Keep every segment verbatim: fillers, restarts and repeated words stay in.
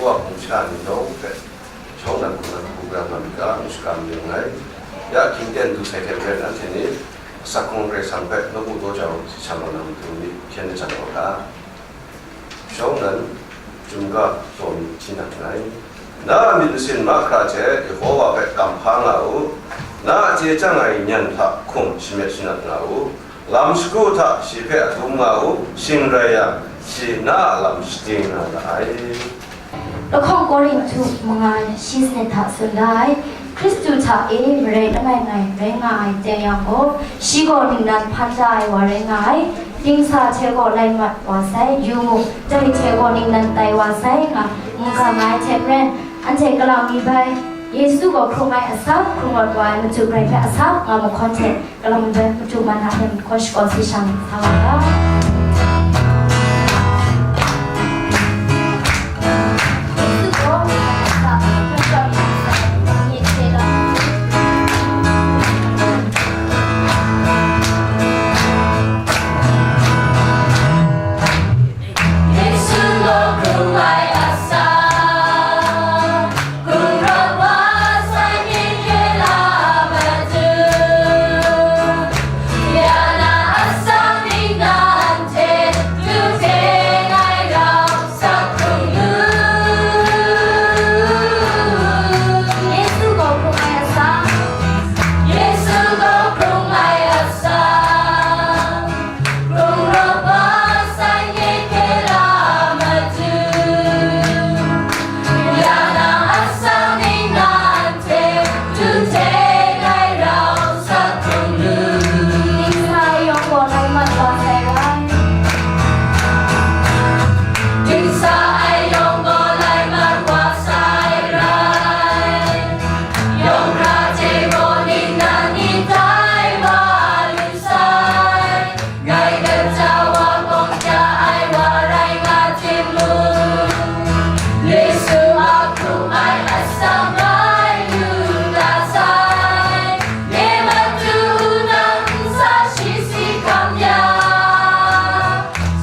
Wa hpung sha ni nawng hpe shawng dan hku na hku gara nga myit ga, ngu shakram ning ai. Ya hkying ten du sai hte maren anhte ni asak hkrung Karai Kasang hpe nawku daw jau si sha lau na matu ni hkyen lachyang wa ga. Shawng nan, chyum ga taw mi hti nat nngai. Na a myit masin mahkra hte Yehova hpe kamhpa nga u, na a chye chyang ai nyan hta hkum shamyet shanat nga u, lam shagu hta shi hpe adum nga u, shing rai yang, shi na a lam shading nga ra ai. Lahkawng Korinhtu manga shi sanit hta tsun da ai, Hkristu hta e marai langai ngai rai nga ai teng yang gaw, shi gaw ningnan hpan da ai wa rai nga ai, dingsa hte gaw lai mat wa sai, yu mu, dalit hte gaw ningnan tai wa sai, nga mungga nga ai hte maren, anhte kalang mi bai, Yesu gaw hkrung ai asak, hkrung rawt wa ai machyu Karai hpe asak, nga mahkawn hte, Kalang mi bai machyu man a hten hkaw shakawn si shang sa wa ga. Yesu gaw, Yesu gaw hkrung ai asak. Ngai gaja wa gawng ja ai wa rai nga timung, Yesu a hkrung ai asak rai lu da sai. Nye matu nang sa shi si hkam ya,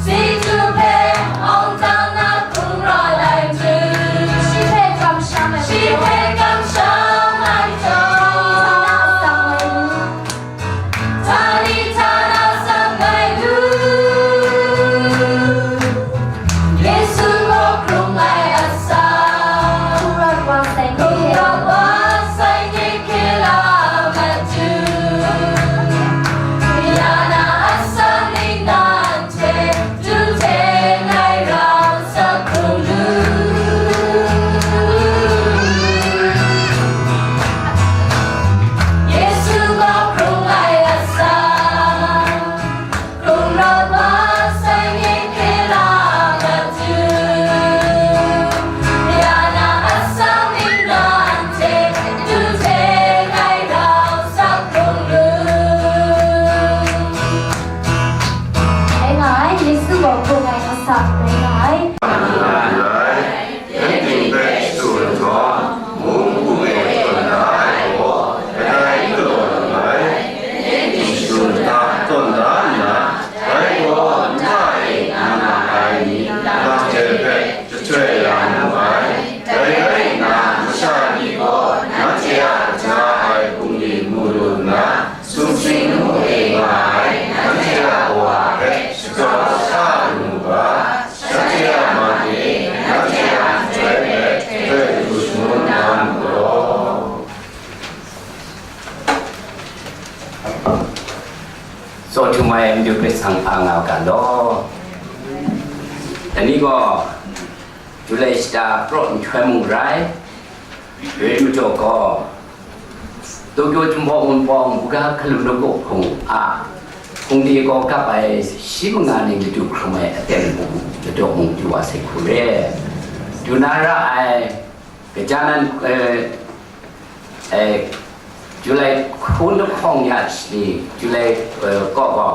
si tu hpe awng tang na hkrung rawt ai hte, shi hpe kamsham ai, shi hpe kamsham ai hte, Talitha na sang ai lu. Yesu gaw hkrung ai asak, hkrung rawt wa sai ni hte la matu, ya na asak ning nan hte, Rai nga ai, Yesu gaw hkrung ai asak rai nga ai. Rai, Nanting hpe shadu nhtawm, mung hku e tawn da ai gaw, kadai n galaw lu ai. Nanting shadu nta tawn da nna, dai gaw nta e na nga ai ni, nang hte hpe jahtoi ya mu ai. Dai rai nna, masha ni gaw nanhte a kaja ai bungli mu lu nna, sumsing lamu e nga ai nanhte a Kawa hpe shagrau sa lu mu ga, shanhte a man e nanhte a nhtoi hpe jahtoi hkru shangun na mu law. Tsaw htum ai Madu Hkrit Sang a nga ga law. Dai ni gaw, Julai shata praw nhtoi mung rai, rai majaw gaw, Tokyo Jinghpaw Wunpawng Buga Hkalu Nawku Hpung a hpung de gaw kap ai shi manga ni ladu hkrum ai aten hpung ladaw mung du wa sai hku re. Du na ra ai, kaja nan, eh, eh, Julai hkun lahkawng ya shani, Julai, eh, kaw gaw,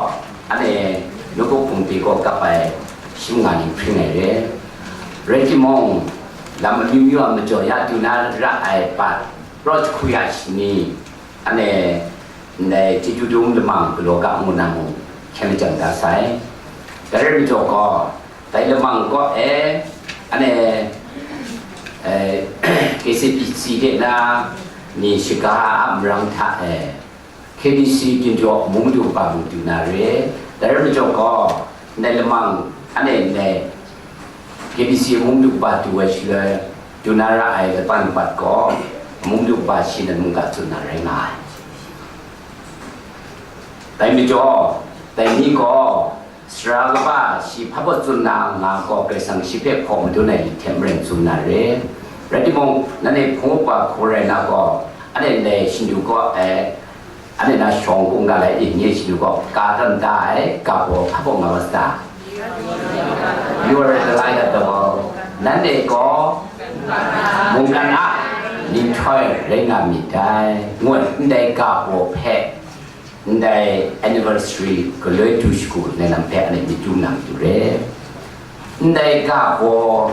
anhte nawku hpung de gaw kap ai shi manga ni hpring ai re. Rai timung, lam amyu myu a majaw ya du na ra ai bat, Praw jahku ya shani, anhte ndai chyeju dum lamang galaw ga ngu na mung hkyen lajang da sai. Dai rai majaw gaw, dai lamang kaw e, anhte C hte na ni shaga a marang hta e, K B C Ginjaw Mung du kaba mung du na re. Dai rai majaw gaw, ndai lamang, anhte ndai K B C Mung du kaba du ai shaloi, du na ra ai laban bat gaw, Mung du kaba shi nan mungga tsun na rai nga ai. Dai majaw, dai ni gaw, sara kaba shi hpa baw tsun na nga gaw, Karai Kasang shi hpe hkaw madun ai lit hte maren tsun na re. Rai timung, nanhte hpung upa hku rai na gaw, anhte ndai shindu gaw, eh, anhte na shawng kungga lai e, nye shindu gaw, ka tawn da ai, ga baw hpa baw nga wa sa ta? You are the light of the world. Nanhte gaw mungkan a ninghtoi rai nga myit dai, ngu ai ndai ga baw hpe, ndai anniversary galoi du shagu ngai lam hpe anhte myit du na matu re. Ndai ga baw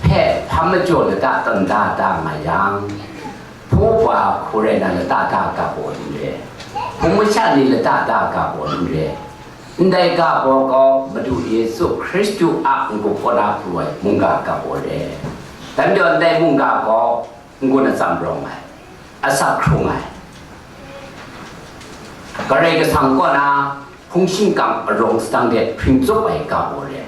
hpe hpa majaw lata tawn da da nga yang, hpung upa hku rai na lata da ga baw ni re, hpung masha ni lata da ga baw ni re, ndai ga baw gaw Madu Yesu Hkristu a n-gup kaw na pru ai mungga ga baw re. Dai majaw ndai mungga gaw n-gun atsam rawng ai, asak hkrung ai, Karai Kasang kaw na hpung shingkang arawng sadang de hpring tsup ai ga baw re.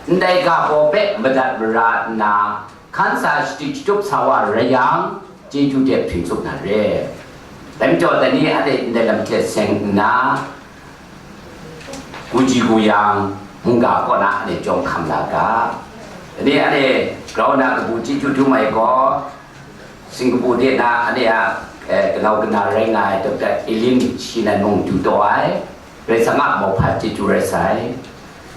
Ndai ga baw hpe madat mara nna, hkan sa shadip shatup sa wa rai yang, chyeju de hpring tsup na re. Dai majaw, dai ni anhte ndai lam hte seng nna, Guji guyang mungga kaw na anhte jawng hkam la ga. Dai ni anhte grau na kabu chyeju dum ai gaw, Singapore de na anhte a, eh, kanau kana rai nga ai Doctor Elin shi nan mung du taw ai, Karai Kasang a mauhpa chyeju rai sai.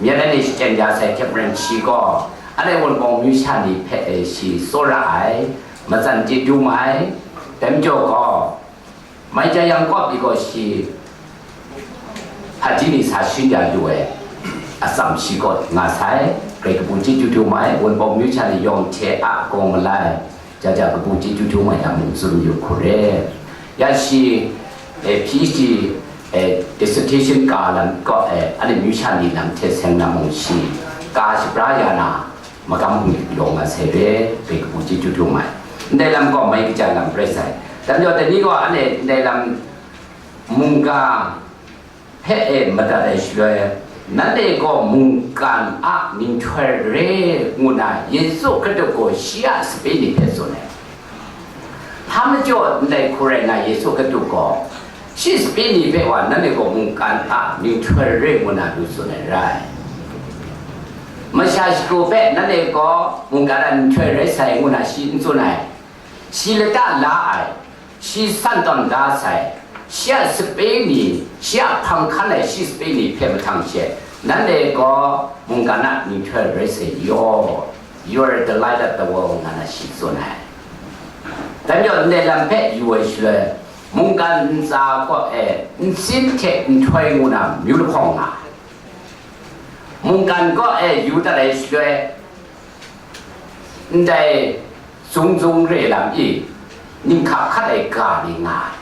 Myen anhte shachyen ya sai hte maren shi gaw, anhte Wunpawng amyu sha ni hpe, eh, shi tsawra ai, matsan chye dum ai, dai majaw gaw, Mai Jia Yang kaw pyi gaw shi hpaji ni sa shin ya lu ai atsam shi kaw nga sai, Karai kabu chyeju dum ai, Wunpawng amyu sha ni yawng hte a gawng malai, ja ja kabu chyeju dum ai lam mung tsun yu hku re. Ya shi, eh, PhD, eh, dissertation ka lam kaw, eh, anhte amyu sha ni lam hte seng na mung shi ka shabra ya na, magam bungli galaw nga sai re, Karai kabu chyeju dum ai. Ndai lam gaw mai kaja lam rai sai. Dai majaw dai ni gaw anhte ndai lam mungga hpe e madat ai shaloi, nanhte gaw mungkan a ninghtoi re ngu na Yesu Hkristu gaw shi a sape ni hpe tsun ai. Hpa majaw ndai hku rai nga Yesu Hkristu gaw, shi sape ni hpe wa nanhte gaw mungkan a ninghtoi re ngu na lu tsun ai rai. Masha shagu hpe nanhte gaw mungkan a ninghtoi rai sai ngu na shi n tsun ai. Shi lata la ai, shi san tawn da sai, shi a sape ni, shi a hpang hkan ai shi sape ni hpe mahtang she, nanhte gaw mungkan a ninghtoi rai sai yaw. You are the light of the world, nga na shi tsun ai. Dai majaw ndai lam hpe yu ai shaloi, mungkan ntsa kaw e nsin hte nhtoi ngu na myu lahkawng nga ai. Mungkan kaw e yu dat ai shaloi, ndai zung zung re lam i, ninghka hkat ai ga ni nga ai.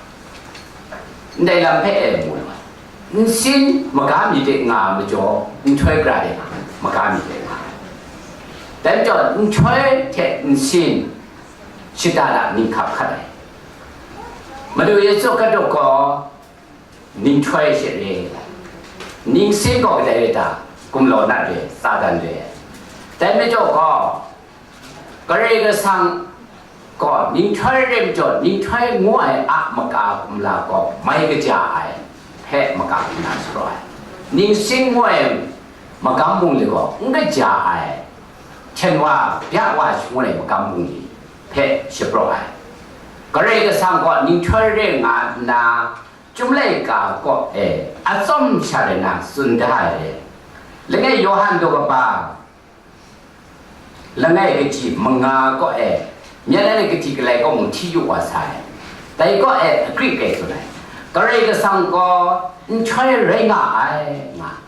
Ndai lam hpe e mu ai. Nsin maga mi de nga ai majaw, nhtoi gara de nga, maga mi de nga ai. Dai majaw, nhtoi hte nsin shada da ninghka hkat ai. Madu Yesu Hkristu gaw ninghtoi she re, nsin gaw kadai re ta? Gumlau nat re, Satan re. Dai majaw gaw, Karai Kasang gaw ninghtoi re majaw, ninghtoi ngu ai a maka kumla gaw mai kaja ai hpe maka kumla saraw ai. Nsin ngu ai magam bungli gaw n kaja ai, hten wa, bya wa shangun ai magam bungli hpe shapraw ai. Karai Kasang gaw ninghtoi re nga nna, Chyum laika kaw e atsawm sha rai na tsun da ai. Langai Yawhan daw kaba, langai kaji manga kaw e, myen ai kaji kalai kaw mung hti yu wa sai. Dai kaw e akri kai tsun ai. Karai Kasang gaw nhtoi rai nga ai, nga.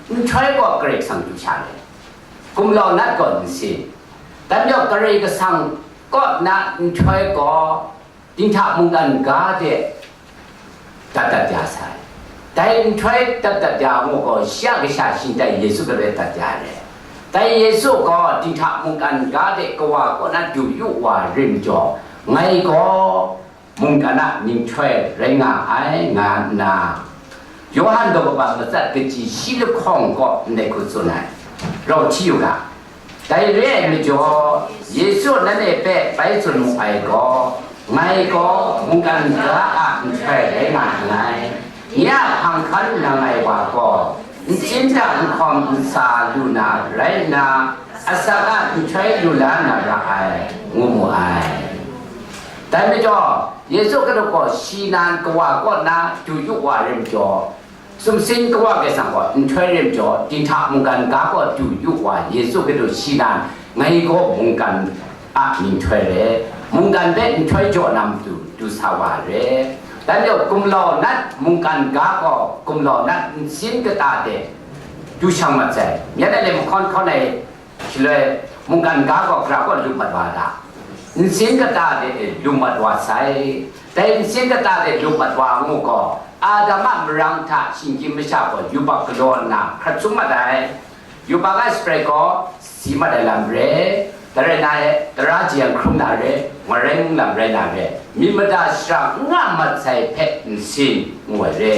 Nhtoi gaw Karai Kasang du sha rai. Gumlau nat gaw nsin. Dan yawng Karai Kasang kaw na nhtoi gaw, dinghta mungkan ga de dat dat ya sai. Dai nhtoi dat dat ya ngu gaw, shi a kasha shingtai Yesu Hkristu dat ya ai. Dai Yesu gaw dinghta mungkan ga de kawa kaw na du yu wa rim jaw, ngai gaw mungkan a ninghtoi rai nga ai, nga nna, Yawhan daw kaba matsat kaji shi lahkawng kaw ndai hku tsun ai. Rau hti yu ga. Dai re ai majaw, Yesu nanhte hpe bai tsun mu ai gaw, ngai gaw mungkan ga a nhtoi rai nga nngai. Nye a hpang hkan nang ai wa gaw, ntsin hta nhkawm ntsa lu na rai nna, asak a nhtoi lu la na ra ai, ngu mu ai. Dai majaw, Yesu Hkristu gaw shi nan kawa kaw na du yu wa rim jaw, sumsing kawa Karai Kasang gaw nhtoi rim jaw, dinghta mungkan ga kaw du yu wa Yesu Hkristu shi nan, ngai gaw mungkan a ninghtoi re, mungkan hpe nhtoi jaw na matu du sa wa re. Dai majaw, gumlau nat mungkan ga gaw gumlau nat nsin kata de du shang mat sai. Myen ai le mahkawn hkawn ai shaloi, mungkan ga gaw gara kaw lu mat wa da. Nsin kata de lu mat wa sai. Dai nsin kata de lu mat wa ngu gaw, Adam a marang hta shinggyim masha gaw yubak galaw nna hkrat sum mat ai. Yubak a shaprai gaw si mat ai lam re, dai rai na e, tara jeyang hkrum na re, ngarai mung lam rai na re, myit mada shara n nga mat sai hpe nsin ngu ai re.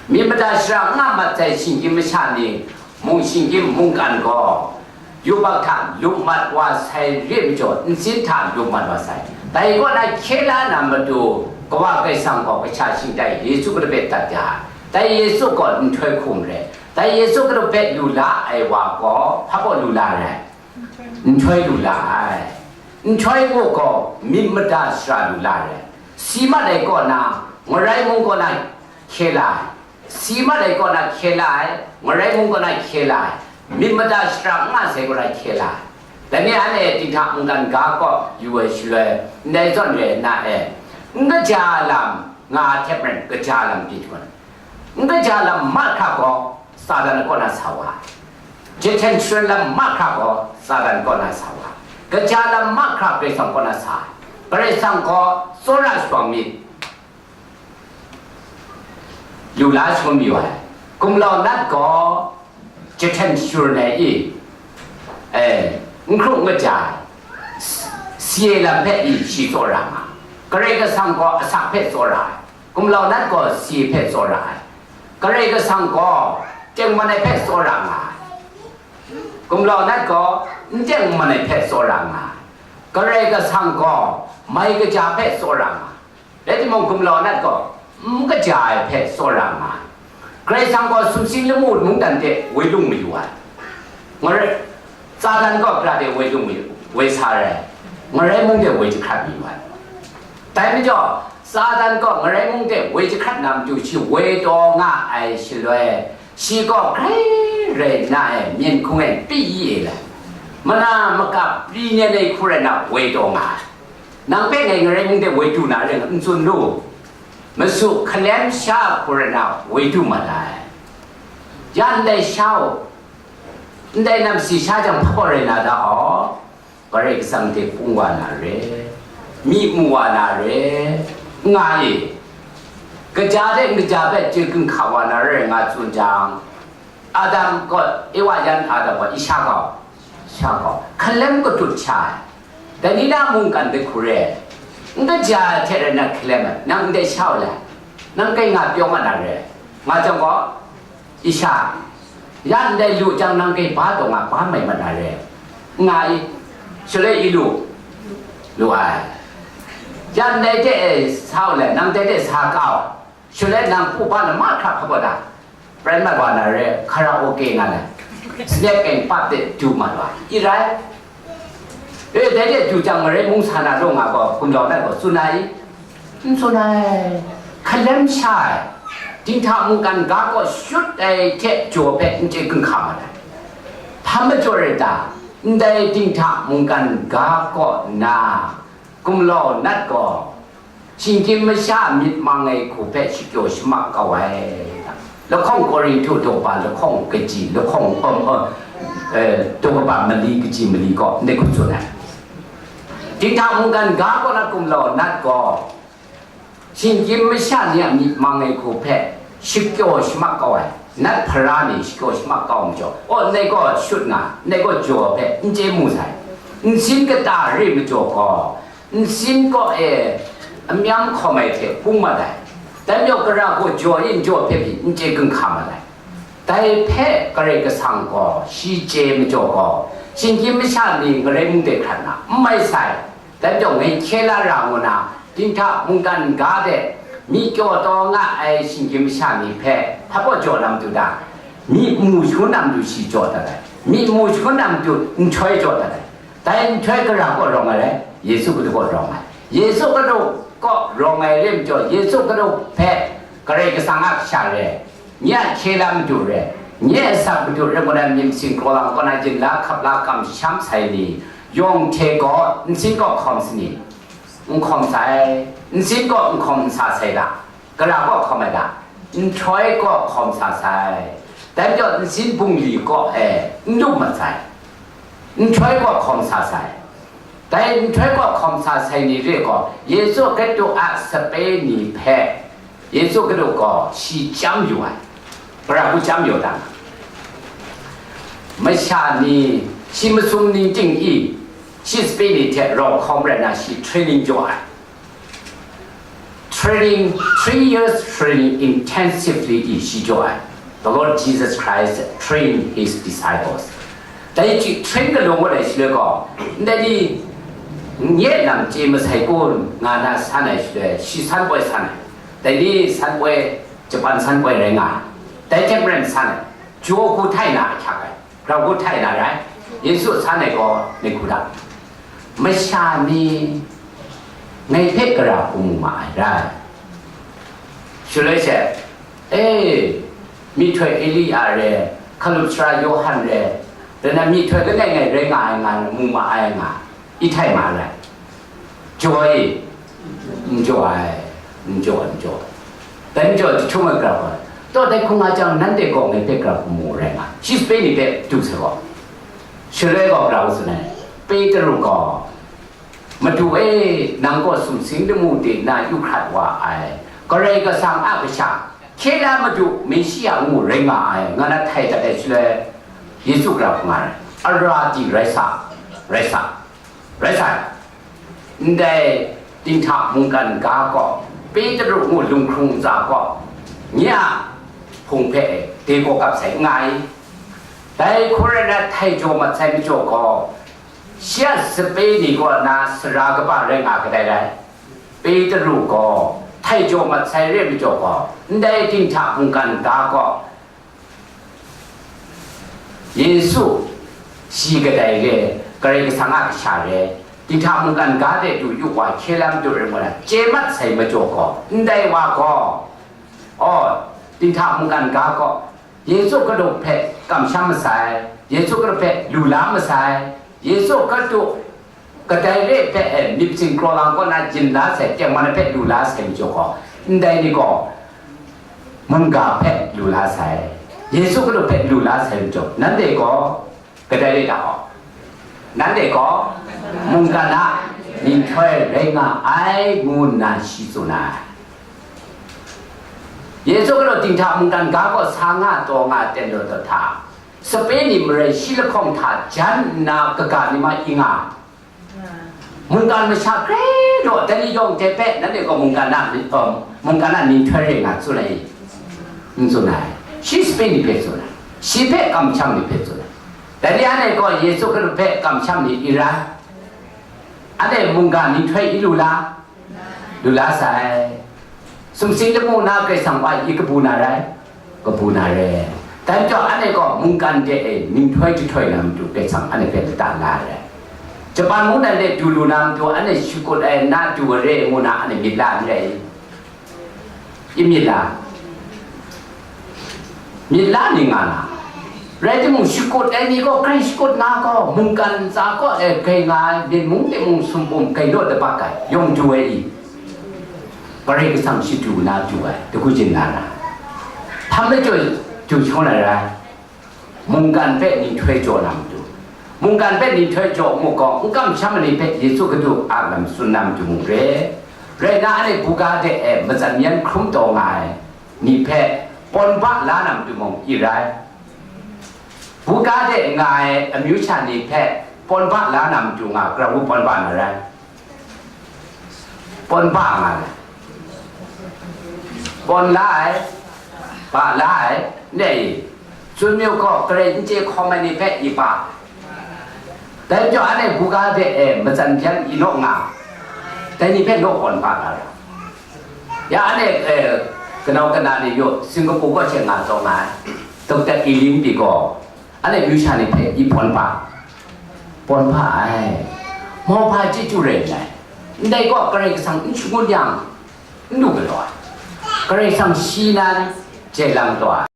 Myit mada shara n nga mat sai shinggyim masha ni mung shinggyim mungkan gaw, yubak hta lu mat wa sai re majaw, nsin hta lu mat wa sai. Dai kaw na hkye la na matu, Kawa Karai Kasang gaw kasha shingtai Yesu Hkristu hpe dat ya ai. Dai Yesu gaw nhtoi hkum rai. Dai Yesu Hkristu hpe lu la ai wa gaw, hpa gaw lu la rai? Nhtoi lu la ai. Nhtoi gaw gaw myit mada shara lu la rai. Si mat ai kaw na, ngarai mung kaw na hkye la ai. Si mat ai kaw na hkye la ai, ngarai mung kaw na hkye la ai, myit mada shara n nga sai kaw na hkye la ai. Dai ni anhte dinghta mungkan ga kaw yu ai shaloi, ndai zawn re nna e, n kaja lam nga ai hte maren, kaja lam pyi jang, n kaja lam mahkra gaw Satan kaw na sa wa ai. Jahten sharin lam mahkra gaw Satan kaw na sa wa ai. Kaja lam mahkra Karai Kasang kaw na sa ai. Karai Kasang gaw tsawra shawng myit, lu la shangun mayu ai. Gumlau nat gaw jahten shun ai i, e, n hkru n kaja ai, s-, si ai lam hpe i shi tsawra nga ai. Karai Kasang gaw asak hpe tsawra ai, gumlau nat gaw si ai hpe tsawra ai. Karai Kasang gaw tengman ai hpe tsawra nga ai, gumlau nat gaw n tengman ai hpe tsawra nga ai. Karai Kasang gaw mai kaja hpe tsawra nga ai. Rai timung, gumlau nat gaw n kaja ai hpe tsawra nga ai. Karai Kasang gaw sumsing lamu mungdan hte woi lung mayu ai. Ngarai, Satan gaw gara hte woi lung mayu, woi sa rai, ngarai mung hte woi jahkrat mayu ai. Dai majaw, Satan gaw ngarai mung hte woi jahkrat na matu shi woi taw nga ai shaloi, shi gaw grai rai nna e, myen hkung e pyi e lai, mana makap pri nen ai hku rai nna woi taw nga ai. Nang hpe ngai ngarai mung de woi du na ring n tsun lu. Masu hkalem sha hku rai na woi du mat ai. Ya ndai sha u, ndai nam si sha jang hpa rai na da aw, Karai Kasang hte hpung wa na re, myi mu wa na re, nga e. Kaja de kaja hpe chye gun hka wa na re nga tsun jang, Adam gaw, Ewa yan Adam gaw, i sha gaw, sha gaw, hkalem katut sha ai. Dai ni na mungkan de hku re, n kaja ai hte rai na hkalem ai, nang ndai sha u lai, nang kai nga pyaw mat na re, nga jang gaw, i sha, ya ndai lu jang nang kai ba taw nga ba mai mat na re, nga i, shaloi i lu, lu ai. Ya ndai de sa u lai, nang dai de sa kau, shaloi nang pu ba na mahkra hpa gaw da, pren mat wa na re, karaoke nga na, snap and pop de du mat wa, i rai? E, dai de du jang marai mung sa na law nga gaw, gumlau nat gaw tsun ai? N tsun ai. Hkalem sha ai. Dinghta mungkan ga kaw shut ai hte jaw hpe n chye gun hka mat ai. Hpa majaw rai ta? Ndai dinghta mungkan ga kaw nna, gumlau nat gaw, shinggyim masha myit mang ai hku hpe shakyaw shamak kau ai. Lahkawng Korinhtu daw kaba lahkawng kaji, lahkawng, um, uh, eh, daw kaba mali kaji mali gaw, ndai hku tsun ai. Dinghta mungkan ga kaw na gumlau nat gaw, shinggyim masha ni a myit mang ai hku hpe shakyaw shamak kau ai. Nat hpara ni shakaw shamak kau majaw, aw, ndai gaw shut nga, ndai gaw jaw hpe n chye mu sai. Nsin kata re majaw gaw, nsin kaw e amyam hkawm ai hte hpung mat ai. Dai majaw, gara gaw jaw e n jaw hpe pyi n chye ginhka mat ai. Dai hpe Karai Kasang gaw shi chye majaw gaw, shinggyim masha ni ngarai mung de hkrat na, n mai sai. Dai majaw, ngai hkye la ra ngu na, dinghta mungkan ga de, myi kyaw taw nga ai shinggyim masha ni hpe hpa baw jaw na matu da? Myi mu shangun na matu shi jaw dat ai, myi mu shangun na matu nhtoi jaw dat ai. Dai nhtoi gara kaw rawng ai rai? Yesu Hkristu kaw rawng ai. Yesu Hkristu kaw rawng ai re majaw, Yesu Hkristu hpe Karai Kasang a kasha re, nye a hkye la matu re, nye a asak matu re ngu na myit masin kraw lang kaw na yin la hkap la kamsham sai ni, yawng hte gaw nsin kaw hkawm sai ni, n hkawm sai, nsin kaw n hkawm n sa sai da, gara kaw hkawm ai da, nhtoi kaw hkawm sa sai, dai majaw nsin bungli kaw e n lup mat sai, nhtoi kaw hkawm sa sai. Dai nhtoi kaw hkawm sa sai ni re gaw, Yesu Hkristu a sape ni hpe Yesu Hkristu gaw shi chyam yu ai. Gara hku chyam yu dan, masha ni shi masum ning ting i, shi sape ni hte rau hkawm rai na, shi training jaw ai. Training, three years training intensively i shi jaw ai. The Lord Jesus Christ trained his disciples. Dai chi train galung wa dai shaloi gaw, ndai ni nye lam chye masai kun nga na san ai shaloi, shi san poi san ai. Dai ni san poi, Japan san poi rai nga ai. Dai hte maren san ai. Jaw hku htai na ahkyak ai. Grau hku htai na rai. Yesu san ai gaw myit hku da. Masha ni ngai hpe gara hku mu ma ai rai. Shaloi she, e, myihtoi Elia re, hkalup sara Yawhan re, rai na myihtoi langai ngai rai nga ai nga, mu ma ai nga, i htai ma ai rai. Jaw e, n jaw ai, n jaw, n jaw. Dai n jaw, jahtum ai grau ai. Taw dai hkung nga jang, nanhte gaw ngai hpe grau hku mu rai nga, shi sape ni hpe du sai gaw. Shaloi gaw grau tsun ai, Petru gaw, Madu e, nang gaw sumsing lamu de na yu hkrat wa ai, Karai Kasang a kasha, hkye la Madu Messia ngu rai nga ai, nga na htai dat ai shaloi, Yesu grau hku nga ai, ara di rai sa, rai sa, rai sa. Ndai dinghta mungkan ga gaw, Petru ngu lunghkrung ntsa gaw, nye a hpung hpe de gaw kap sai n nga i? Dai hku rai na, htai jaw mat sai majaw gaw, shi a sape ni kaw na sara kaba rai nga kadai rai. Petru gaw htai jaw mat sai re majaw gaw, ndai dinghta mungkan ga gaw, Yesu shi kadai re, Karai Kasang a kasha re, dinghta mungkan ga de du yu wa hkye la Madu rai ngu na, chye mat sai majaw gaw, ndai wa gaw, aw, dinghta mungkan ga gaw, Yesu Hkristu hpe kamsham masai, Yesu Hkristu hpe lu la masai, Yesu Hkristu kadai re hpe e myit singkraw lang kaw na yin la sai, tengman hpe lu la sai majaw gaw, ndai ni gaw mungga hpe lu la sai, Yesu Hkristu hpe lu la sai majaw, nanhte gaw kadai re ta gaw, nanhte gaw mungkan a nhtoi rai nga ai, ngu nna shi tsun ai. Yesu Hkristu dinghta mungkan ga gaw sa nga taw nga ten daw daw hta, sape ni marai shi lahkawng hta jan nna kaga ni ma i nga, mungkan masha grai daw, dai ni yawng hte hpe nanhte gaw mungkan a, um, mungkan a nhtoi rai nga tsun ai, n tsun ai. Shi sape ni hpe tsun ai, shi hpe kamsham ni hpe tsun ai. Dai ni anhte gaw Yesu Hkristu hpe kamsham ni i rai? Anhte mungga nhtoi i lu la? Lu la sai. Sumsing lamu na Karai Kasang wa i kabu na rai? Kabu na re. Dai majaw anhte gaw mungkan de e nhtoi jahtoi na matu Karai Kasang anhte hpe lata la ai rai. Japan mungdan de du lu na matu anhte shakut ai na du wa re ngu na anhte myit la n rai i? I myit la? Myit la ni nga na? Rai timung, shakut ai ni gaw, grai shakut na gaw, mungkan ntsa kaw e grai nga ai, myit mung, myit mung sum pum grai naw tabak ai, yawng du ai i? Karai Kasang shadu na du ai, dagu yin na ra. Hpa majaw du shangun ai rai? Mungkan hpe nhtoi jaw na matu, mungkan hpe nhtoi jaw mu gaw, n kamsham ai ni hpe Yesu Hkristu a lam tsun na matu mung re, rai na, anhte buga de e matsan yan hkrum taw nga ai ni hpe Pawn ba la na matu mung i rai. Buga de nga ai amyu sha ni hpe pawn ba la na matu nga, Karai Wa pawn ba na rai. Pawn ba nga ai. Pawn la ai, ba la ai, ne i. Tsun mayu gaw, Karai n chye hkawm ai ni hpe i ba. Dai majaw, anhte buga de, e, matsan hpyan i naw nga, dai ni hpe naw pawn ba la ra. Ya, anhte, e, kanau kana ni yaw, Singapore kaw hte nga taw nga ai, Dokta Eileen pyi gaw, anhte amyu sha ni hpe i pawn ba, pawn ba ai. Mauhpa chyeju rai nngai. Ndai gaw Karai Kasang n shangun yang, n lu galaw ai. Karai Kasang shi nan jai lang taw ai.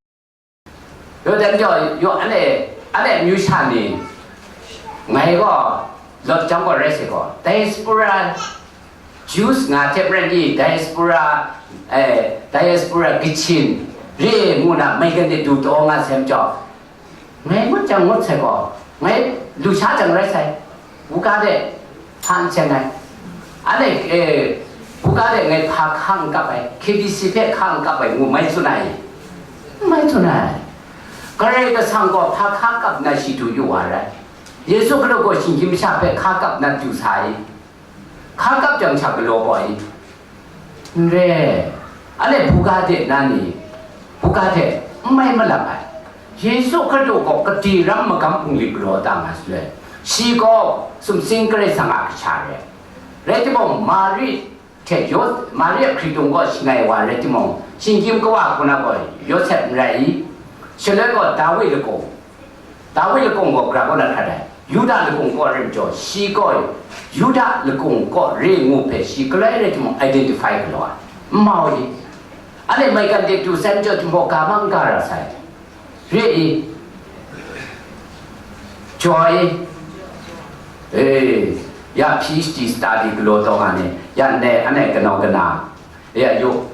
Yaw dan jaw, yaw anhte, anhte amyu sha ni, ngai gaw, lawt jang gaw rai sai gaw, diaspora Jews nga hte maren ni, diaspora, eh, diaspora Kachin re ngu na maigan de du taw nga sai majaw, ngai ngut jang ngut sai gaw, ngai lu sha jang rai sai. Buga de hpa n seng ai. Anhte, eh, buga de ngai hpa hka n kap ai, K B C hpe hka n kap ai ngu mai tsun ai. N mai tsun ai. Karai Kasang gaw hpa hka kap nna shi du yu wa rai. Yesu Hkristu gaw shinggyim masha hpe hka kap nna du sa ai. Hka kap jang sha galaw gaw ai. N re, anhte buga de na ni, buga hte n mai malap ai. Yesu Hkristu gaw kade ram magam hpung lit galaw da nga shaloi, shi gaw sumsing Karai Kasang a kasha re. Rai timung, Mari hte Yo-, Mari a hkritung gaw shangai wa rai timung, shinggyim kawa hku na gaw Yawsep n rai i? Shaloi gaw Dawi lakung, Dawi lakung gaw gara kaw na hkrat ai. Yuda lakung kaw rai majaw, shi gaw Yuda lakung kaw re ngu hpe shi galoi rai timung, identify galaw ai. N mau ai. Anhte maigan de du sai majaw, Jinghpaw ga ma n ga ra sai. Re i. Jaw i. E, ya P H D study galaw taw nga ni, ya ndai anhte kanau kana, ya yu,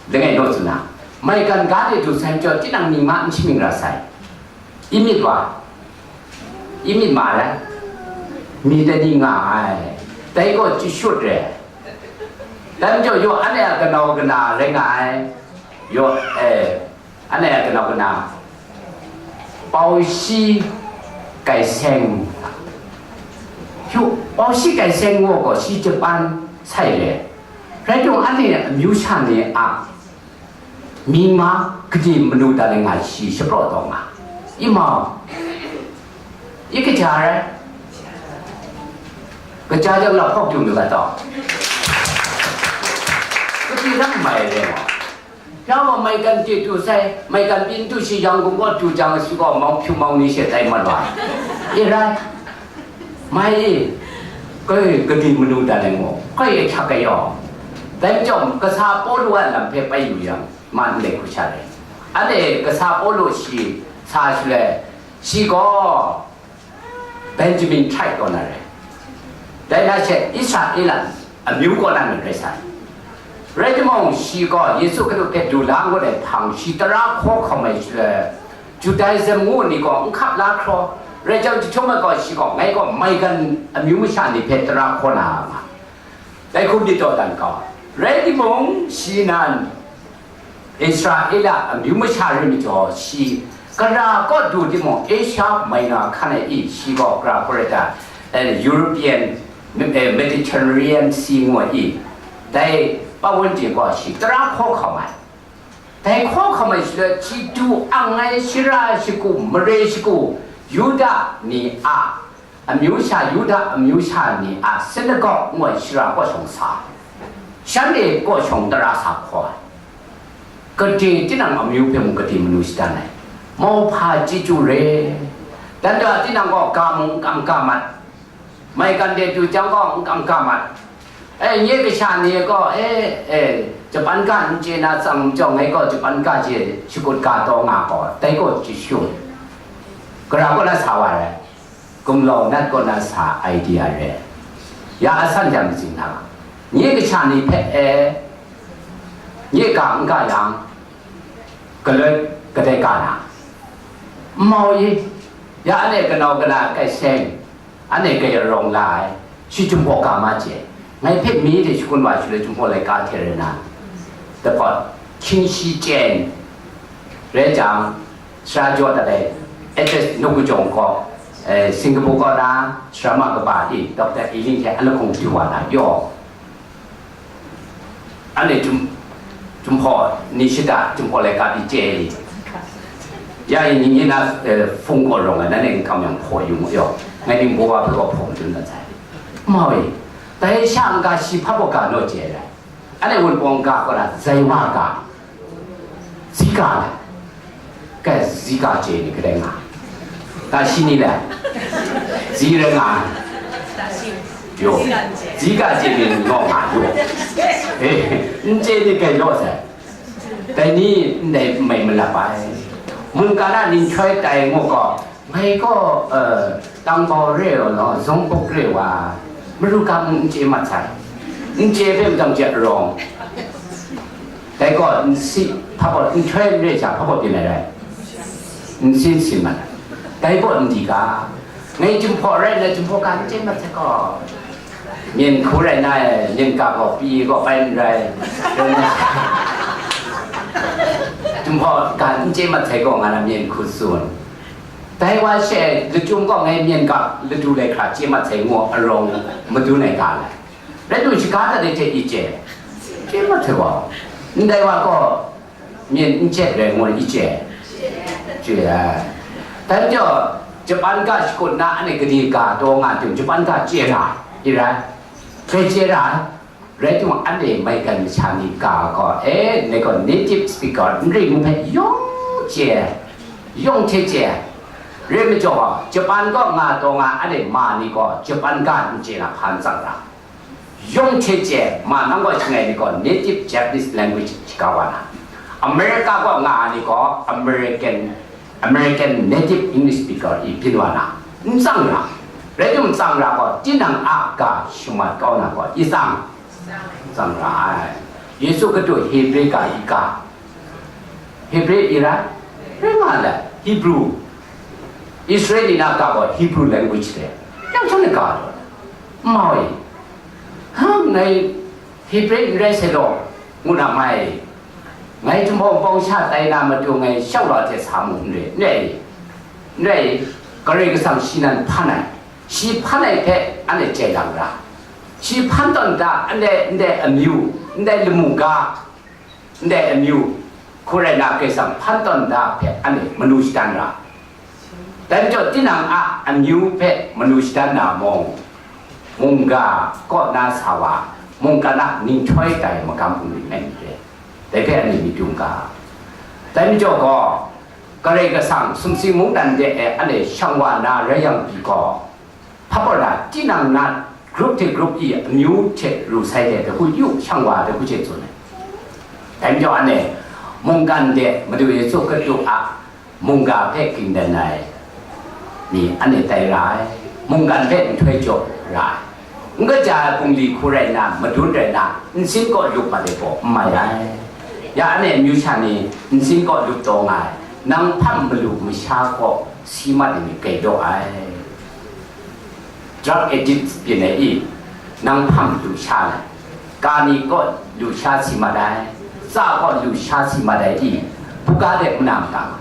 langai naw tsun na, maigan ga de du sai majaw, tinang mying ma n shamying ra sai. I myit wa? I myit ma rai? Myit ai ni nga ai. Dai gaw chyashut re. Dai majaw, yaw anhte a kanau kana rai nga ai. Yaw, eh, anhte a kanau kana, Pau Shi Kai Seng. Yu, Pau Shi Kai Seng ngu gaw shi Japan sai re. Rai timung, anhte amyu sha ni a mying ma gade manu dan ai nga shi shapraw taw nga. I mau, i kaja rai? Kaja jang la hpawk du mi ga taw? Gade ram mai re mau? Yang gaw maigan chye du sai, maigan pyi n du shi, Yangon kaw du jang shi gaw, mau hpyu mau ni she tai mat wa. I rai, mai e, kai gade manu dan ai ngu, kai ahkyak kayawng. Dai majaw, kasa Pawlu a lam hpe bai yu yang, ma ndai hku sha rai. Anhte kasa Pawlu shi sa shaloi, shi gaw Benjamin tribe kaw na rai. Dai na she Israela amyu kaw na myit rai sai. Rai timung, shi gaw Yesu Hkristu hpe du la ngut ai hpang, shi tara hkaw hkawm ai shaloi, Judaism ngu ni gaw n hkap la hkraw. Rai jang, jahtum ai gaw, shi gaw, ngai gaw maigan amyu masha ni hpe tara hkaw na nga. Dai hku myit dawdan kau. Rai timung, shi nan Israela amyu masha rai majaw, shi gara kaw du timung, Asia Minor hkan ai i, shi gaw gara kaw rai ta, eh, European, eh, Mediterranean Sea ngu ai i, dai pawan de gaw shi tara hkaw hkawm ai. Dai hkaw hkawm ai shaloi, chyeju ang ai shara shagu, mare shagu, Yuda ni a amyu sha, Yuda amyu sha ni a synagogue ngu ai shara kaw shawng sa, shanhte kaw shawng tara sa hkaw ai. Gade tinang amyu hpe mung gade manu shadan ai. Mauhpa chyeju re. Dan da tinang gaw ga mung n kam ga mat. Maigan de du jang gaw n kam ga mat. E, nye kasha ni gaw, e, e, Japan ga n chye na tsang majaw, ngai gaw Japan ga je shakut ga taw nga gaw, dai gaw chyashut. Gara kaw na sa wa rai. Gumlau nat kaw na sa idea re. Ya asan jang matsing hta, nye kasha ni hpe, e, nye ga n ga yang, galoi kadai ga na? N mau i? Ya anhte kanau kana Kai Seng, anhte kai arawng la ai, shi Jinghpaw ga ma chye. Ngai hpe mi de shangun wa shaloi Jinghpaw laika hte rai na, dapawt, hkying shi chyen, Rai jang, sara jaw dat ai H S Nukajawng gaw, eh, Singapore kaw na sara ma kaba e, Doctor Eileen hte a lahkawng du wa na yaw. Anhte jum-, jumhpaw ni shada, jumhpaw laika pyi chye ai ni. Ya e ni ni na, eh, hpung kaw rawng ai, nanhte n kam yang hpaw yu mu yaw. Ngai ni nbo wa hpe gaw hpaw madun dat sai. Ma e, dai sha n-ga shi hpa baw ga naw chye ai rai. Anhte Wunpawng ga kaw na, Zaiwa ga, Zika le. Kai, Zika chye ni kadai nga. Ta shi ni le. Zi rai nga. Yo. Zika chye ni naw nga yo. Eh, n chye ni kai law sai. Dai ni ndai mai malap ai. Mungkan a ninhtoi tai ngu gaw, ngai gaw, eh, tangbau re wa law, zungbuk re wa, maru ga mung n chye mat sai. N chye hpe majaw chye arawng. Dai gaw nsi hpa baw, nhtoi n re sha hpa baw byin ai rai? Nsin sin mat ai. Dai gaw n di ga? Ngai jumhpaw rai nna, jumhpaw ga n chye mat sai gaw, myen hku rai na e, myen ga gaw pyi gaw bai n rai. Jumhpaw ga n chye mat sai gaw, nga na myen hku tsun. Dai wa she, lachyum gaw ngai myen ga ladu lai hkra chye mat sai ngu arawng madun ai ga lai. Rai timung, shaga dat ai hte i chye, chye mat sai gaw, ndai wa gaw myen n chye rai ngu i chye, chye ai. Dai majaw, Japan ga shakut na anhte gade ga taw nga tim, Japan ga chye ra i rai? Hpe chye ra ai. Rai timung, anhte maigan masha ni ga gaw, e, ndai gaw native speaker n ring ngu hpe yawng chye ai, yawng hte chye ai. Rai majaw, Japan kaw nga taw nga anhte ma ni gaw Japan ga n chye na hpa n tsang ra? Yawng hte chye ai, ma nang gaw shangai ni gaw native Japanese language shaga wa na, America kaw nga ai ni gaw American, American native English speaker i byin wa na, n tsang ra. Rai timung, tsang ra gaw, tinang a ga shamat kau na gaw i tsang, tsang ra ai. Yesu Hkristu Hebre ga i ga, Hebre i rai? Rai nga le, Hebrew. Israel ni na ga gaw Hebrew language de. Yang chyawm ni ga taw, mau e, ha, ngai Hebre n rai sai law, ngu na mai. Ngai jumhpaw pawng sha tai na matu ngai shau la hte sa mu n re, n rai, n rai, Karai Kasang shi nan hpan ai, shi hpan ai hpe anhte jai lang ra, shi hpan tawn da, ndai, ndai amyu, ndai lamu ga, ndai amyu, hku rai na Karai Kasang hpan tawn da hpe anhte manu shadan ra. Dai majaw, tinang a amyu hpe manu shadan na mung, mungga kaw na sa wa, mungkan a ninghtoi tai magam hpung ring ai ni re, dai hpe anhte myit yu n ga. Dai majaw gaw, Karai Kasang sumsing mungdan de e anhte shang wa na rai yang pyi gaw, hpa baw na, tinang na group hte group i amyu hte ru sai de, dahku yu shang wa, dahku hte tsun ai. Dai majaw anhte mungkan de Madu Yesu Hkristu a mungga hpe ging dan ai ni anhte tai ra ai, mungkan hpe nhtoi jaw ra ai, n kaja ai bungli hku rai nna, madun rai nna, nsin kaw lup mat ai gaw n mai ai. Ya anhte amyu sha ni nsin kaw lup taw nga ai, nang hpang malu masha kaw si mat ai ni grai daw ai. Drug addict byin ai i, nang hpang lu sha ai, ka ni kaw lu sha si mat ai, tsa kaw lu sha si mat ai i, buga de n na mata.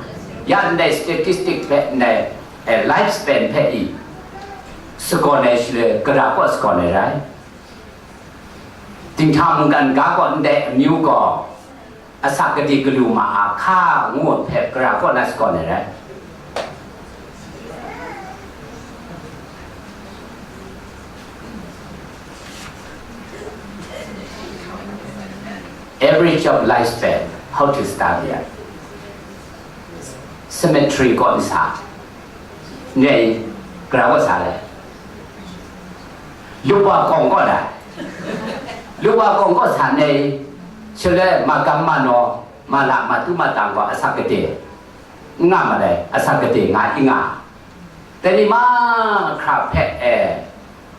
Ya ndai statistic hpe, ndai, eh, life span hpe i, sagawn ai shaloi, gara kaw sagawn ai rai. Dinghta mungkan ga kaw ndai amyu gaw, asak gade galu ma a hka ngu hpe gara kaw na sagawn ai rai. Average of lifespan, how to study it? Cemetery kaw n sa, ndai, gara kaw sa le, lup wa kawng kaw da, lup wa kawng kaw sa ndai, shaloi magam manaw, ma la, ma tu ma tang gaw asak gade n nga ma dai, asak gade nga i nga. Dai ni mahkra hpe e,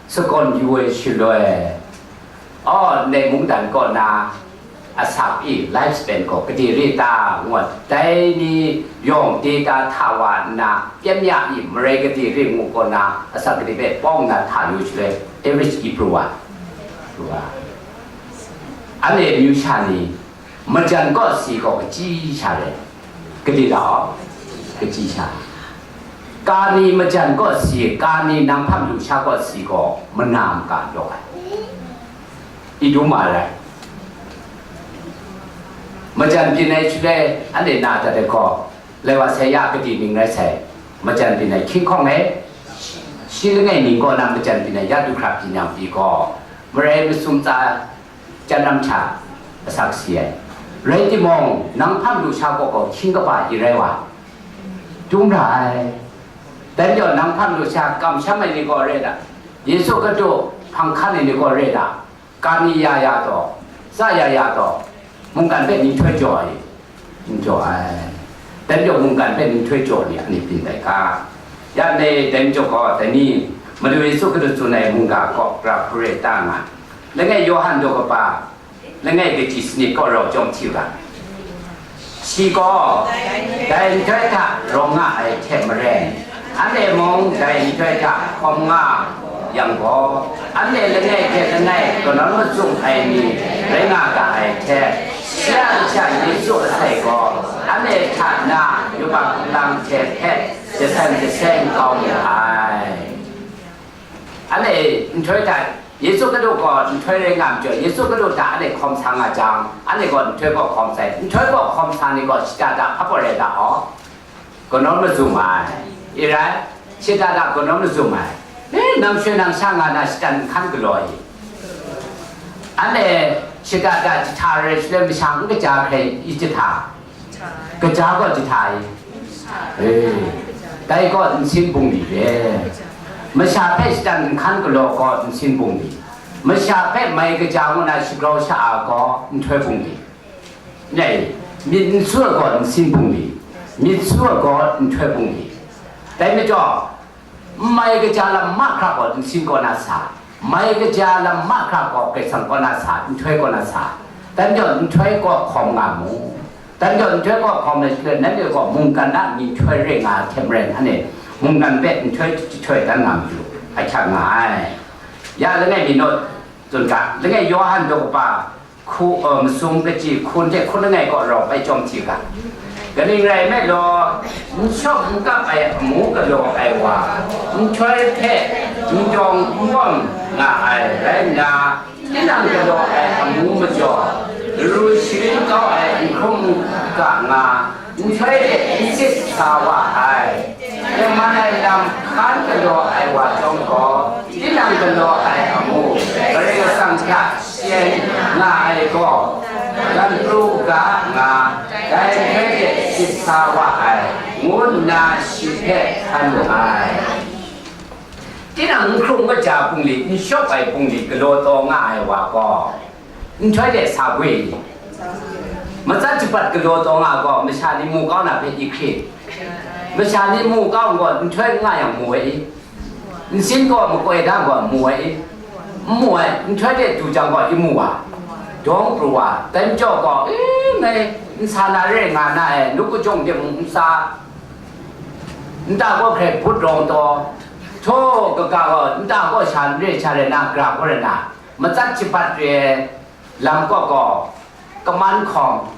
sagawn yu ai shaloi, aw, ndai mungdan kaw na asak i life span gaw gade re ta ngu ai, dai ni yawng data hta wa nna, pyam ya i marai gade re ngu kaw na, asak gade hpe pawng nna hta yu shaloi, average i pru ai. Pru ai. Anhte amyu sha ni, majan kaw si gaw kachyi sha rai. Gade da, kaji sha. Kani majan kaw si, kani nang hpang lusha kaw si gaw, mana maka jaw ai. Iduma rai. Majan byin ai shaloi, anhte na dat ai gaw, lai wa sai ya gade ning rai sai, majan byin ai hkying hkawng e, shi langai ning kaw na majan byin ai ya du hkra byin yang pyi gaw, marai masum tsa, Jan lam hta asak si ai. Rai timung, nang hpang lusha kaw gaw hkying kaba i rai wa, dum ra ai. Dai majaw, nang hpang lusha kamsham ai ni gaw re da, Yesu Hkristu hpang hkan ai ni gaw re da, kani ya ya taw, tsa ya ya taw, mungkan hpe nhtoi jaw ai. N jaw ai. Dai majaw mungkan hpe nhtoi jaw ni, anhte byin dai ga. Ya ndai, dai majaw gaw, dai ni, Madu Yesu Hkristu tsun ai mungga kaw gra hpu re ta nga. Langai Yawhan daw kaba, langai kaji sanit kaw rau chyawm hti u ga. Shi gaw, dai nhtoi hta rawng nga ai hte maren, anhte mung dai nhtoi hta hkawm nga yang gaw, anhte langai hte langai kanawn mazum ai ni rai nga ga ai hte, shi a kasha Yesu asai gaw, anhte hta na yubak nlang hte hpe jasan jaseng kau mu ai. Anhte nhtoi hta, Yesu Hkristu gaw nhtoi rai nga majaw, Yesu Hkristu hta anhte hkawm sa nga jang, anhte gaw nhtoi kaw hkawm sai. Nhtoi kaw hkawm sa ni gaw shada da hpa pawt rai da aw. Kanawn mazum ai, i rai, shada da kanawn mazum ai. E, nang shoi nang sha nga na shatan nhkan galaw i. Anhte shada da jahta rai shaloi masha n kaja hkrai i jahta? Kaja gaw jahta i? E, dai gaw nsin bungli re. Masha hpe shatan nhkan galaw gaw nsin bungli. Masha hpe mai kaja ngu na shagrau sha-a gaw nhtoi bungli. Ngai, myit n su ai gaw nsin bungli, myit su ai gaw nhtoi bungli. Dai majaw, n mai kaja lam mahkra gaw nsin kaw na sa, mai kaja lam mahkra gaw Karai Kasang kaw na sa, nhtoi kaw na sa. Dai majaw, nhtoi kaw hkawm nga mu. Dai majaw, nhtoi kaw hkawm ai shaloi, nanhte gaw mungkan a myihtoi re nga ai hte maren, anhte mungkan hpe nhtoi jahtoi dan nga matu, ahkyak nga ai. Ya langai mi naw tsun ga, langai Yawhan daw kaba, hku, uh, masum kaji hkun hte hkun langai kaw rau bai chyawm hti ga. Kaning rai nme law, n shawk n kap ai amu galaw ai wa, nhtoi hpe n dawng n bawm nga ai rai nna, tinang galaw ai amu majaw, laru sharin kau ai n hkrum ga nga, nhtoi hte n sit sa wa ai. Tengman ai lam hkan galaw ai wa chyawm gaw, tinang galaw ai amu, Karai Kasang hta syen nga ai gaw, dan pru u ga nga, dai nhtoi hte sit sa wa ai, ngu nna shi hpe hkan mu ai. Tinang n hkrum kaja bungli, n shawp ai bungli galaw taw nga ai wa gaw, nhtoi de sa gwi i? Matsat japat galaw taw nga gaw, masha ni mu kau na hpe i hkrit? Masha ni mu kau gaw, nhtoi n nga yang mu ai i? Nsin gaw makoi da gaw mu ai i? N mu ai, nhtoi de du jang gaw i mu wa, dawng pru wa, dai majaw gaw, e, ngai nsa na re nga na e, nu kajawng de mung nsa, nta gaw hkrai but rawng taw, htaw kaga gaw nta gaw sha n re sha rai na, gra gaw rai na, matsat japat re ai lam kaw gaw, kaman hkawm,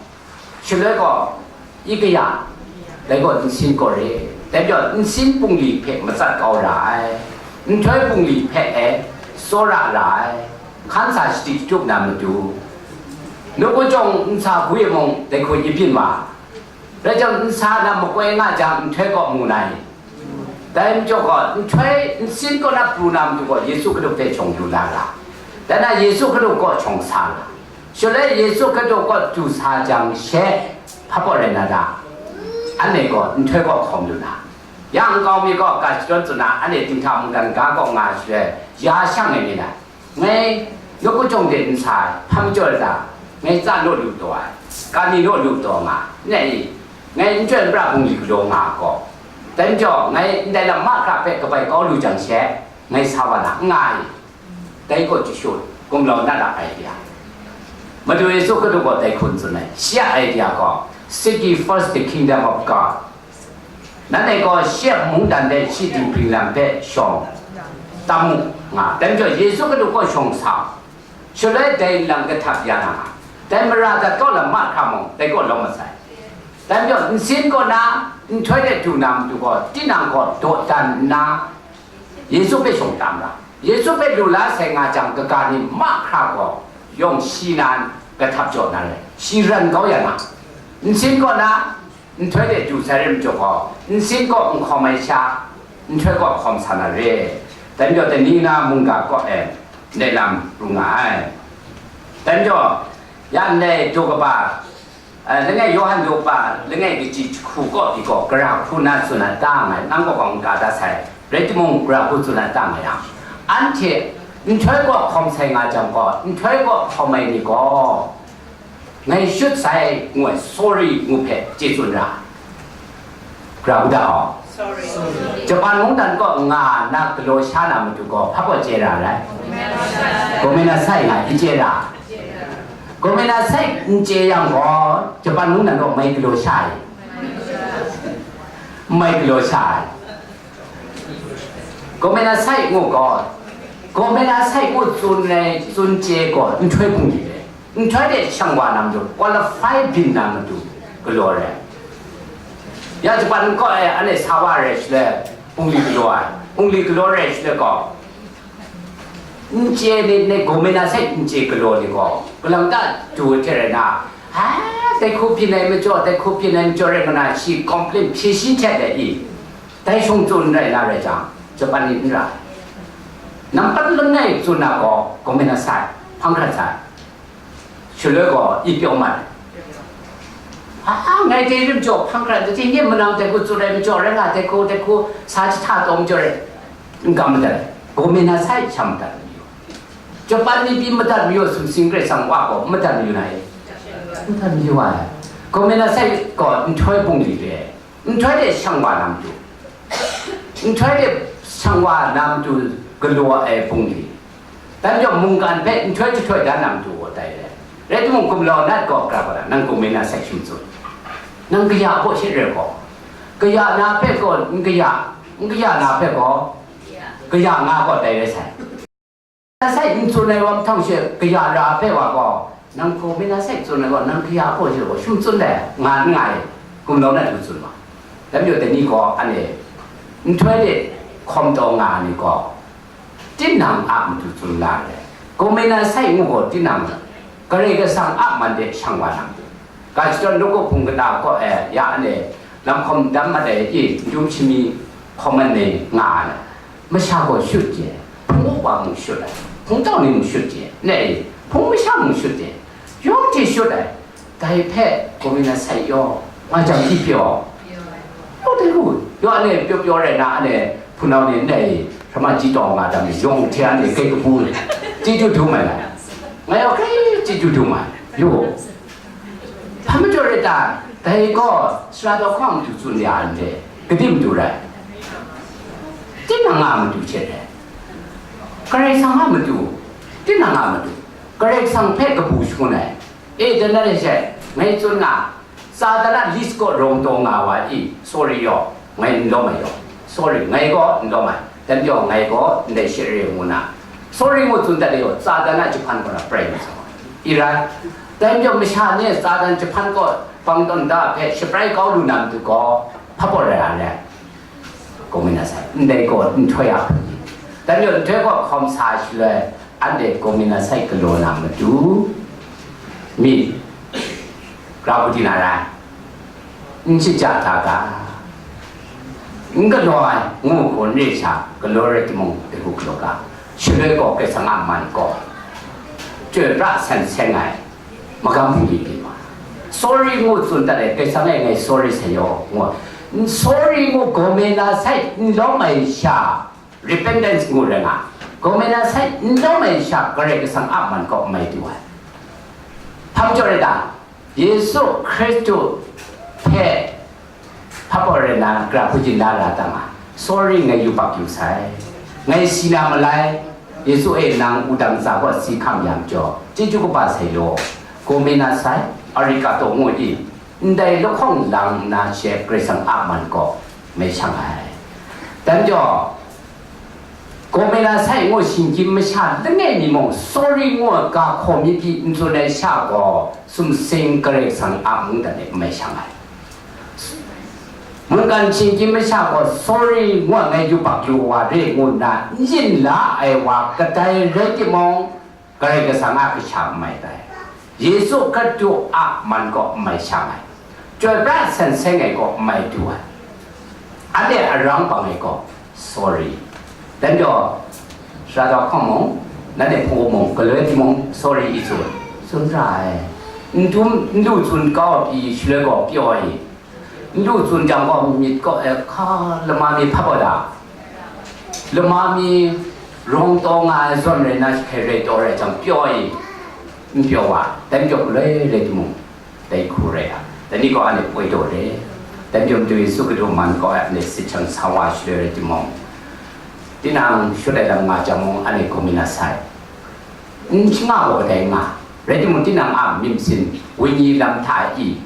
shaloi gaw, i kaya, dai gaw nsin gaw re, dai gaw nsin bungli hpe matsat kau ra ai, nhtoi bungli hpe e tsawra ra ai, hkan sa shadi shatup na matu, nu kajawng nsa hku e mung dai hku i byin wa, rai jang, nsa na makoi nga jang, nhtoi kaw mu na i? Dai majaw gaw, nhtoi nsin kaw na pru na matu gaw, Yesu Hkristu hpe shawng lu la ra. Dai na Yesu Hkristu kaw shawng sa ra. Shaloi Yesu Hkristu kaw du sa jang she, hpa kaw rai na ta? Anhte gaw nhtoi kaw hkawm lu na. Ya nkau mi gaw ga shadawn tsun na, anhte dinghta mungdan ga kaw nga shaloi, ya shang ai ni na? Ngai nu kajawng de nsa ai, hpa majaw ai ta? Ngai tsa naw lu taw ai, kani naw lu taw nga, n ai i? Ngai nhtoi npra bungli galaw nga gaw, dai majaw ngai ndai lam mahkra hpe kabai kau lu jang she, ngai sa wa na n nga ai? Dai gaw jashu, gumlau na ra ai ria. Madu Yesu Hkristu gaw dai hku n tsun ai, shi a ai ria gaw, "Seek ye first the kingdom of God." Nanhte gaw shi a mungdan hte shi dinghpring lam hpe shawng tam mu nga. Dai majaw Yesu Hkristu kaw shawng sa, shaloi dai nlang kahtap ya na nga, dai mara dat kau lam mahkra mung, dai kaw lawm masai. Dan majaw, nsin kaw na, nhtoi de du na matu gaw, tinang gaw dawdan nna, Yesu hpe shawng tam ra. Yesu hpe lu la sai nga jang, kaga ni mahkra gaw, yawng shi nan kahtap jaw na rai, shi ran kau ya na. Nsin kaw na, nhtoi de du sai rai majaw gaw, nsin kaw n hkawm ai sha, nhtoi kaw hkawm sa na re. Dan majaw, dai ni na mungga kaw e, ndai lam ru nga ai. Dan majaw, ya ndai daw kaba, eh, langai Yawhan daw kaba, langai kaji jahku kaw pyi gaw, gara hku na tsun ai ta nga ai, nang kaw gaw n ga dat sai, rai timung, gara hku tsun ai ta nga yang, anhte nhtoi kaw hkawm sai nga jang gaw, nhtoi kaw hkawm ai ni gaw, ngai shut sai, ngu ai, sorry, ngu hpe chye tsun ra. Gara hku da gaw, Japan mungdan kaw nga na galaw sha na matu gaw, hpa gaw chye ra rai? Gomenasai nga n chye ra. Gomenasai n chye yang gaw, Japan mungdan kaw mai galaw sha ai? Mai galaw sha ai. Gomenasai ngu gaw, gomenasai ngu tsun ai, tsun chye gaw, nhtoi bungli re. Nhtoi de shang wa na matu, qualify byin na matu galaw re. Ya Japan kaw e, anhte sa wa re shaloi, bungli galaw ai, bungli galaw re shaloi gaw, n chye ni, ni gomenasai n chye galaw ni gaw, galang ta du hte rai na, ha, dai hku byin ai majaw, dai hku byin ai majaw rai nga na, shi complain hpyi shi hte de i, dai shawng tsun rai na rai jang, Japan ni n ra. Nampat langai tsun na gaw, gomenasai, hpang hkrat sai. Shaloi gaw, i pyaw mat ai. A, ngai dai rim jaw hpang hkrat, dai ni manang dai hku tsun rai majaw rai nga, dai hku, dai hku, sa jahta taw majaw rai, n kam madat ai. Gomenasai sha madat mayu. Japan ni pyi madat mayu, sumsing Karai Kasang wa gaw madat mayu na e. Madat mayu ai. Gomenasai gaw nhtoi bungli re. Nhtoi de shang wa na matu, nhtoi de shang wa na matu galaw ai bungli. Dan majaw mungkan hpe nhtoi jahtoi dan na matu gaw dai re. Rai timung, gumlau nat gaw gara gaw na, nang gomenasai shim tsun. Nang kaya a baw she re gaw, kaya na hpe gaw n kaya, n kaya na hpe gaw kaya nga gaw dai rai sai. Gomenasai n tsun ai wa mahtang she kaya ra hpe wa gaw, nang gomenasai tsun ai gaw, nang kaya a baw she gaw shim tsun dai, nga n nga e, gumlau nat hku tsun wa. Dan majaw dai ni gaw, anhte nhtoi de hkawm taw nga ai ni gaw, tinang a matu tsun la ai. Gomenasai ngu gaw, tinang Karai Kasang a man de shang wa na matu. Ga shadawn nawku hpung kata kaw e, ya anhte lam hkawm dam mat ai i, n dum shami hkawm ai ni nga ai. Masha gaw shut chye, hpung uwa mung shut ai, hpung tau ni mung shut chye, ne e, hpung masha mung shut chye, yawng hte shut ai. Dai hpe, gomenasai yaw, nga jang i pyaw. Yaw dai ru, yaw anhte pyaw pyaw rai na, anhte hpunau ni, ne e, hkrama ji taw nga dam ni, yawng hte anhte kai kabu, chyeju dum ai. Nga yaw kai chyeju dum ai. Yaw. Hpa majaw rai ta, dai gaw sara daw hkawng matu tsun ya ai n re, kadim matu rai? Tinang a matu hte rai. Karai Kasang a matu, tinang a matu, Karai Kasang hpe kabu shangun ai. E, dan na re she, ngai tsun nga, Satan a list kaw rawng taw nga wa i, sorry yaw, ngai n lawm ai yaw, sorry, ngai gaw n lawm ai, dan majaw ngai gaw ndai she re ngu na, sorry ngu tsun dat ai yaw, Satan a jahpan kaw na prai na sa wa i rai. Dan majaw masha ni Satan jahpan kaw bang tawn da hpe shabrai kau lu na matu gaw, hpa baw rai a re ai. Gomenasai, ndai gaw nhtoi a hpung ni. Dan majaw nhtoi gaw hkawm sa shaloi, anhte gomenasai galaw na matu, mi, grau di na rai, n shaja ta ga, n galaw ai, ngu hku n re sha, galaw rai timung, dai hku galaw ga, shaloi gaw Karai Kasang a man gaw, chyoi pra san seng ai, magam bungli pyi ma. Sorry ngu tsun dat ai, Karai Kasang e ngai sorry sa yaw, ngu. Sorry ngu gomenasai n lawm ai sha, repentance ngu rai nga, gomenasai n lawm ai sha, Karai Kasang a man kaw mai du ai. Hpa majaw rai ta? Yesu Hkristu hpe hpa baw rai na, gara hku jin da ra ta nga, sorry, ngai yubak yu sai, ngai si na malai, Yesu e nang wudang ntsa kaw si hkam ya majaw, chyeju kaba sai law, gomenasai, arigato ngu i, ndai lahkawng lang nna she Karai Kasang a man kaw mai shang ai. Dan majaw, gomenasai ngu shinggyim masha langai mi mung, sorry ngu ga hkaw mi pyi n tsun ai sha gaw, sumsing Karai Kasang a mungdan e n mai shang ai. Mungkan shinggyim masha gaw sorry ngu ai yubak yu wa re ngu nna n yin la ai wa kadai rai timung, Karai Kasang a kasha n mai tai. Yesu Hkristu a man gaw n mai shang ai. Chyoi pra san seng ai gaw n mai du ai. Anhte arang bang ai gaw sorry. Dan gaw, sara da hkawng mung, nanhte hpung mung, galoi timung sorry i tsun, tsun ra ai. N dum, n lu tsun kau pyi shaloi gaw pyaw ai. N lu tsun jang gaw myit kaw ai hka lama mi hpa gaw da. Lama mi rawng taw nga ai zawn rai na, hkrai rai taw rai jang pyaw ai, n pyaw wa, dan pyaw galoi rai timung, dai hku rai a, dai ni gaw anhte poi taw re. Dan pyaw matu Yesu Hkristu man gaw anhte sit hkam sa wa shaloi rai timung, tinang shut ai lam nga jang mung anhte gaw mi na sai. N shanga gaw kadai nga, rai timung tinang a myit masin, wenyi lam hta i,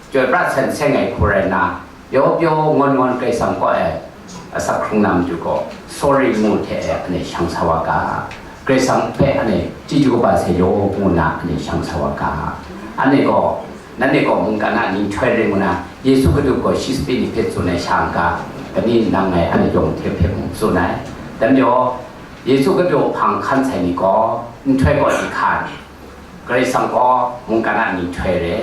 Chyoi pra san seng ai hku rai nna, pyaw pyaw ngawn ngawn Karai Kasang kaw e asak hkrung na matu gaw, sorry ngu hte e anhte shang sa wa ga, Karai Kasang hpe anhte chyeju kaba sai law ngu nna anhte shang sa wa ga. Anhte gaw, nanhte gaw mungkan a ninghtoi rai ngu na, Yesu Hkristu gaw shi sape ni hpe tsun ai sha n ga, kani nang ngai anhte yawng hte hpe mung tsun ai. Dan majaw, Yesu Hkristu hpang hkan sai ni gaw, nhtoi gaw di hkan, Karai Kasang gaw mungkan a ninghtoi re,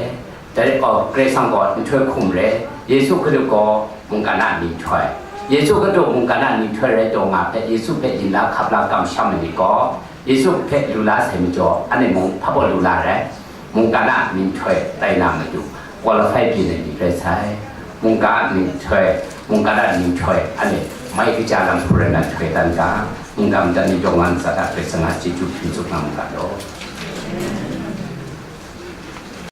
dai gaw Karai Kasang gaw nhtoi hkum re, Yesu Hkristu gaw mungkan a ninghtoi. Yesu Hkristu mungkan a ninghtoi rai taw nga hpe, Yesu hpe yin la hkap la kamsham ai ni gaw, Yesu hpe lu la sai majaw, anhte mung hpa baw lu la rai, mungkan a ninghtoi tai na matu, qualify byin ai ni rai sai. Mungkan a ninghtoi, mungkan a ninghtoi, anhte mai kaja lam hku rai na htoi dan ga, mungkan dan ni yawng a ntsa hta Karai Kasang a chyeju hpyi tsup nga mu ga law.